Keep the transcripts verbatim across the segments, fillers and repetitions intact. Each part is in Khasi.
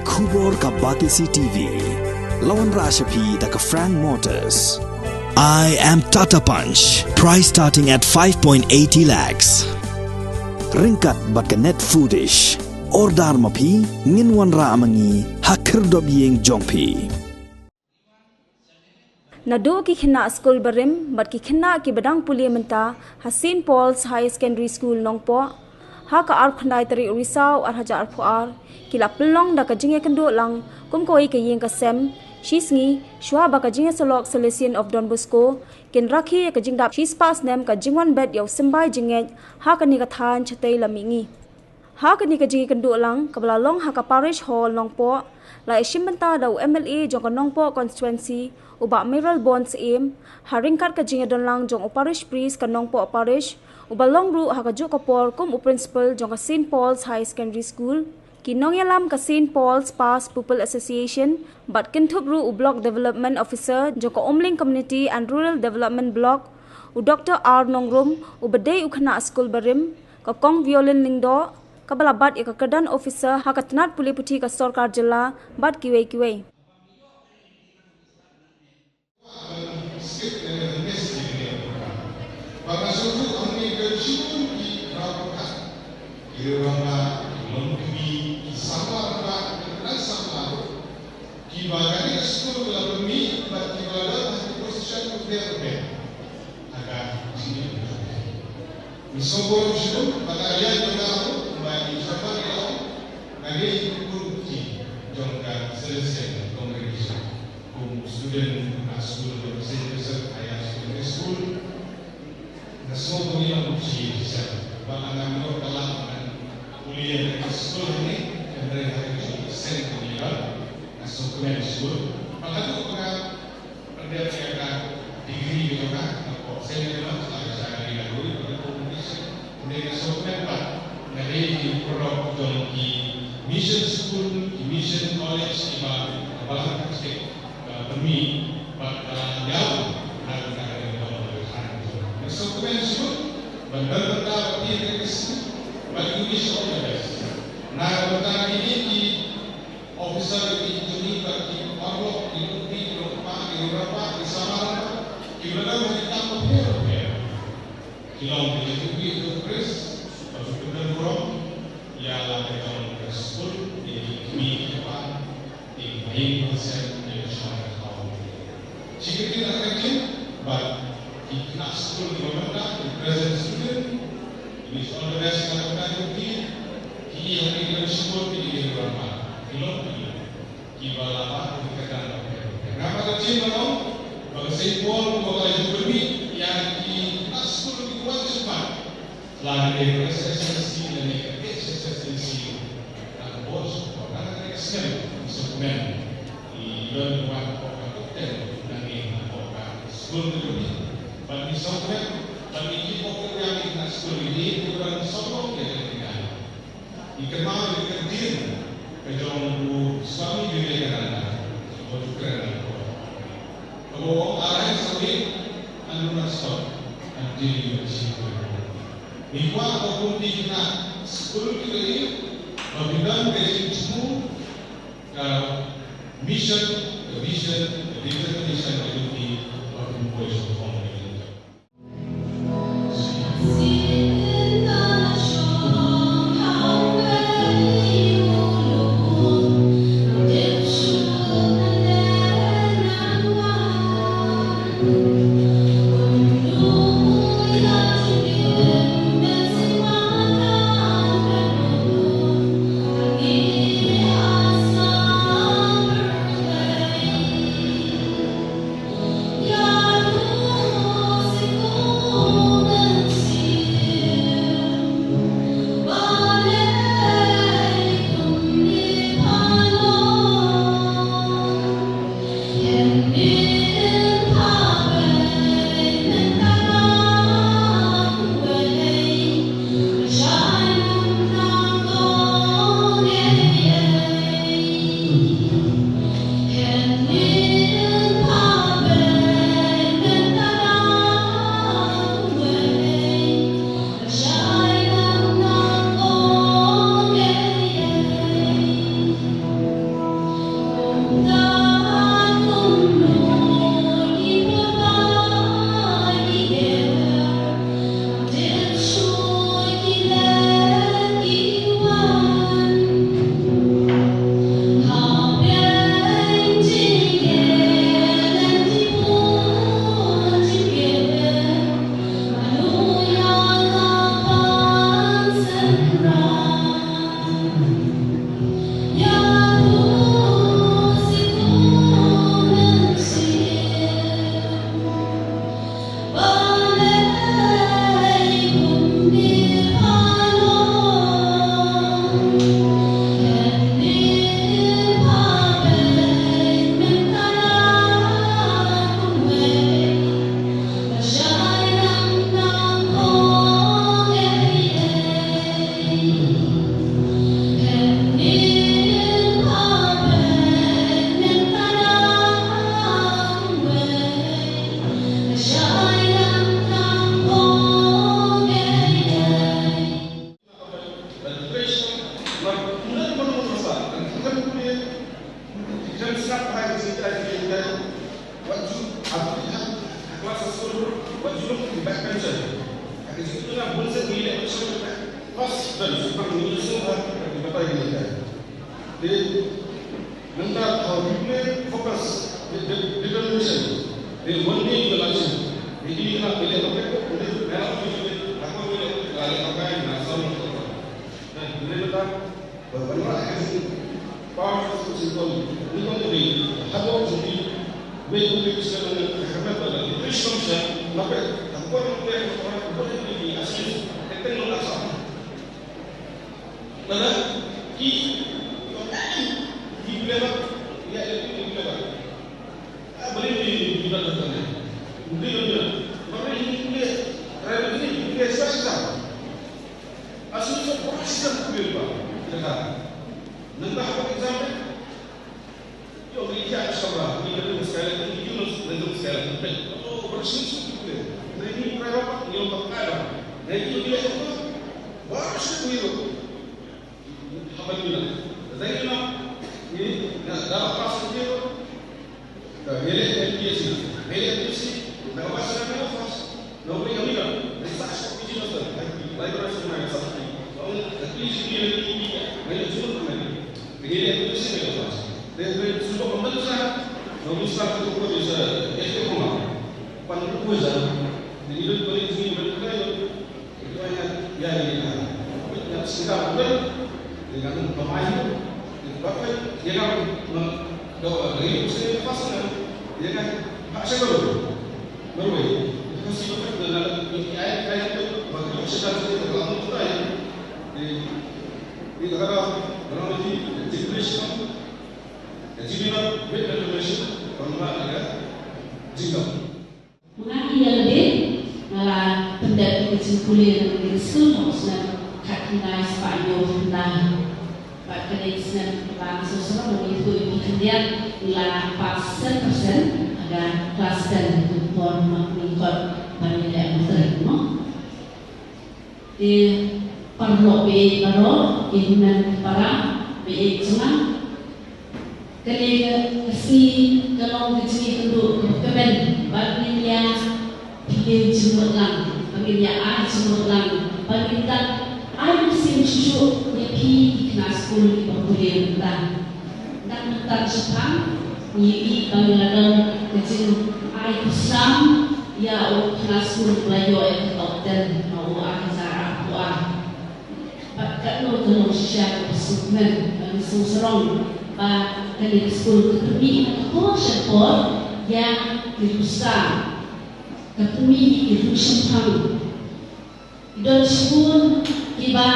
Khubor ka Batesi T V. La wanrah sha phi da ka Frank Motors. I am Tata Punch. Price starting at five point eighty lakhs. Ryngkat bad ka Net Foodish. Order ma phi, ngin wanrah ma ngi ha khyrdop ïing jong phi. Naduh ki khynnah skul barim bad ki khynnah kiba dang pule mynta ha Saint Paul's Higher Secondary School Nongpoh, ha ka arphew khyndai tarik u Risaw ar hajar arphew ar, ki la pynlong da ka jingïakynduh lang kum kawei ka ïing ka sem, shisngi shuwa ba ka jingïasyllok Salesian of Don Bosco kin rakhe ïa ka jingdap shispah snem ka jingwan bet ïa u symbai jingngeit ha kane ka thaiñ shatei la mihngi. Ha kane ka jingïakynduh lang kaba la long ha ka Parish Hall Nongpoh, la ïashim bynta da u M L A jong ka Nongpoh Constituency, u Bah Mayralborn Syiem, ha ryngkat ka jingïadon lang jong u Parish Priest ka Nongpoh Parish, uba long ruh ha kajuh ka por kum u Principal jong ka Saint Paul's Higher Secondary School, ki nongïalam ka Saint Paul's Past Pupil Association, bad kynthup ruh u Block Development Officer jong ka Umling Community and Rural Development Block, u Doktor R Nongrum, uba dei u khynnah skul barim, ka Kong Violin Lyngdoh, kaba la bat ïa ka kyrdan officer ha ka tnat pule puthi ka sorkar jylla, bad kiwei kiwei. Kiba kane ka skul ka la pynmih bad kiba la don ha ki position pyrthei pyrthei. Ha ka jingim. Ngi sngewbha shibun ba ka liang jong nga ruh ba ngi sngewbha ïa ka ong nga dei u khun kti jong ka Salesian Congregation. Kum u student ha skul jong ka Saint Joseph Higher Secondary School. Nga sngew ba ngi long u kti shisha ba nga ngam ïoh ka lad ban pule ha ka skul hangne, hynrei ha ka jong ka seng ka ngi long. Nga sngewkmen shibun ba haduh ba nga pyndep ïa ka degree ka jong nga, nga kwah seng ka jong nga, nga sha ka ri nga roi, nga kwah competition. Hynrei nga sngewkmen ba nga dei ki paralok jong ki mission school, ki mission college kiba ka balang ka state. Ka pynmih bad ka la ïaw na ka bynta ka ïing ka bynta ka than. Nga sngewkmen shibun ban don bynta bad phi ha kane ka sngi bad I wish all the best. Na ka bynta kine ki officer, ki engineer bad ki paralok, ki longkmie, ki longkpa, ki rangbah, ki samla rangbah, kiba la don ha ki kam bapher bapher. Ki long ki jingkyrkhu ïa u Khrist, bad ki kyrdan burom ïa la ka jong ka skul, ïa ki kmie ki kpa, ïa ki baïing basan, ïa ka shong ka thaw. Shi kyntien ha ka kyntien, bad ki khynnah skul kiba mynta, ki present student, I wish all the best na ka bynta jong ki, ki ïa ki khynnah skul ki ïa ki rangbah, ki long ki. Kiba la bat ïa ki kyrdan bapher bapher. Nga pat ka jingmut ba ka Saint Paul kumba ka la ju pynmih ïa ki khynnah skul kiba wan shakhmat. La ka dei ka S S L C lane ka H S S L C. Ka bor shakhmat ka dei ka snem sukmen. I don wan ko ka top ten nangne ko ka skul ka jong i. Ban i sukmen ban i ki ko ka ïa ki khynnah skul i ki ban sukmen ïa ki khynnah. Ngi kynmaw ïa ka ktien ka jong u Swami Vivekananda, ba u kren ha kaba u ong, "Arise, awake, and do not stop until you achieve your goal." Ngi kwah ba kum ki khynnah skul kiba ïeit ba phin don ka jingthmu, ka mission, ka vision, ka determination ka jong ki ba phin poi sha ka form ka jong ki. Sipang ni sung ha, di batai ni ka. Di nanda how you play focus with the determination. Di one day you will achieve. Di di na pele pakai ko, di na pele pakai ko, di na pele pakai na sama ko. Na, di na ta, ba ban ra ha si. Power of the symbol. Ni ko di, habo jodi. Wei ko di sila na, ha ba ba di. Krishna sila, na pe, habo ko di, ko di, ko di, ko di, asli, teknologi sama. Mana? Ki, ki play ba? Ya, ya, ki play ba? Ah, boleh ni, ni kita kata ni. Boleh ni, boleh. Boleh ni, boleh. Saya, saya. Asal saya buat sistem play ba. Kata. Nanda apa exam ni? Yo, ni dia sama. Ni dia mesti sekali, ni dia mesti sekali. Oh, bersih sudah play. Ni ni berapa? Ni empat kali. Ni dia dia apa? Wah, sudah play. Haba ngi la. Zai ngi la. Ngi la da pass ngi la. Da ngi la M P S C. Ngi la M P S C. Da pass ngi la pass. Na wei ngi la. Ngi sa sa ki ji na sa. Lai ba sa ngi sa. Ngi la M P S C ngi la. Ngi la jun ngi la. Ngi la M P S C ngi la pass. Da ngi la jun ba ngi la sa. Ngi sa ko ko sa. Este ko ma. Pan ko sa. Ngi la ko ni ngi la. Nga hi ïa lade, nga la pyndep ïa ka jingpule na ka skul ha u snem khatkhyndai spah hynñiewphew khyndai. Bad kane ka snem ba nga sngewsarong ba ngi ïathuh ïa phi khyndiat, ngi la pass cent percent ha ka klas ten, ka por ma ngi khot ba ngi leh matric mo. Te paralok ba ïeit baroh, ïa hynmen ka para ba ïeit jong nga. Kane ka sngi ka long ka jingïakynduh kaba kmen ba ngin ïa plie jingmut lang, ba ngin ïa ai jingmut lang, ba ngin ïa ai mynsiem shuh shuh ïa phi ki khynnah skul kiba pule mynta. Dang mynta shaphang ngi ïohi ba ngi la don ka jingai khusnam ïa u khynnah skul ba la ïoh ïa ka top ten ha u ar hajar arphew ar. Bad katno ka long shisha kaba sngewkmen, ba ngi sngewsarong ba kane ka skul ka pynmih na ka por sha ka por ïa ki riewstad, ka pynmih ïa ki riewshemphang. Ki don shibun kiba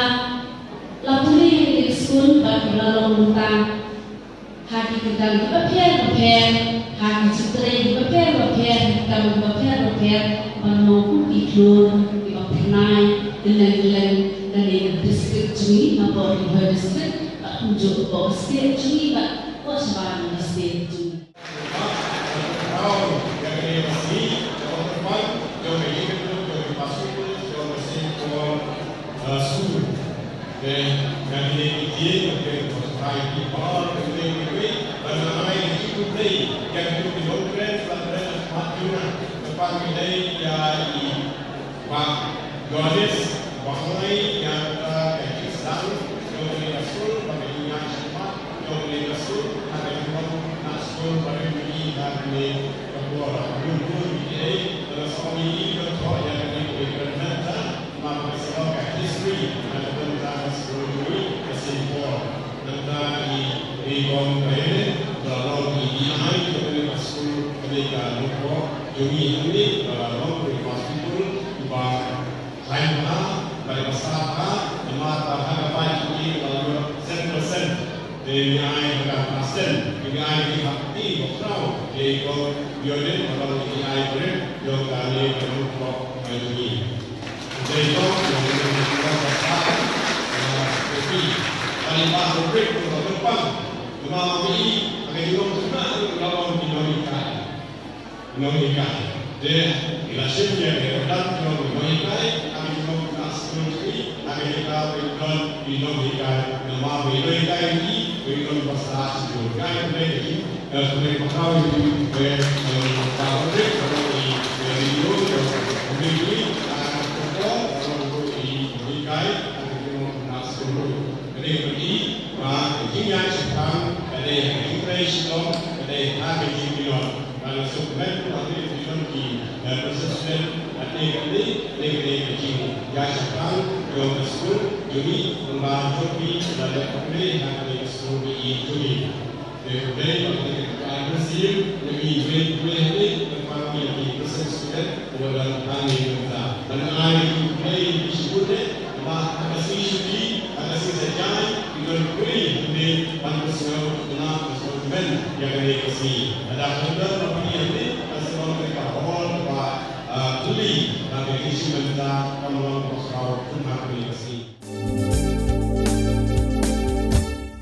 la pule ha kane ka skul bad kiba la long mynta ha ki kyrdan kiba pher bapher, ha ki jingtrei kiba pher bapher, ha ki kam kiba pher bapher, ban long kum ki khlur kiba phyrnai kylleng kylleng kane ka district jong ngi, hapoh Ri Bhoi District, bad kumjuh hapoh ka state jong ngi, bad hapoh shabar jong ka state jong ngi. Te ngi ai ha ka klas ten, ngi ai ki hapti ba khraw, te ko ïoh den ba ngi ai brek ïoh kane ka ruh ko ka jong ngi. Te ko ïoh den ba sa ka pi. Kali ba ko brek ko ba pang. Kuma ma pi ka jong ko na ko ba ki nonghikai. Nonghikai. Te ngi la shim ïa ka dang jong nonghikai, ha ka jingmut ka skul jong ngi, ha ka jingmut ka don ki nonghikai, namar ba ki nonghikai ngi, ki don ba sa shu kai ne ki, eh, ki ba kau ngi, eh, eh, ba rik, ba rik, eh, ri yu, eh, ri yu, ah, ko, ko, ko, nonghikai, ha ka jingmut ka Ka dei ha ka jingtrei shitom, ka dei ha ka jingmih. Bad nga sngewkmen ba ka dei ka jingmih ki, eh, Christian student, ka dei ka dei, ka dei ka dei ka jingïashaphrang jong ka skul jong ngi, kumba jong phi la leh ka dei ha ka dei ka skul ka i jong ngi. Te ka dei ba ka dei ka ai ka sim ïa ki jingmih ha dei ka family ki Christian student, kumba don ha ngi mynta. Ban ai ka dei ki shibun dei, ba ha ka sngi shuti, ha ka sngi sa jai, ki don kawei ka dei ban pynsngew, ban pynsngew kmen ïa ka dei ka sngi. Lada ka don ba phi ïa dei, ka sngew ka hol ba, ah, puli, ba ka dei shi mynta, kam long ba khraw, kum ha ka dei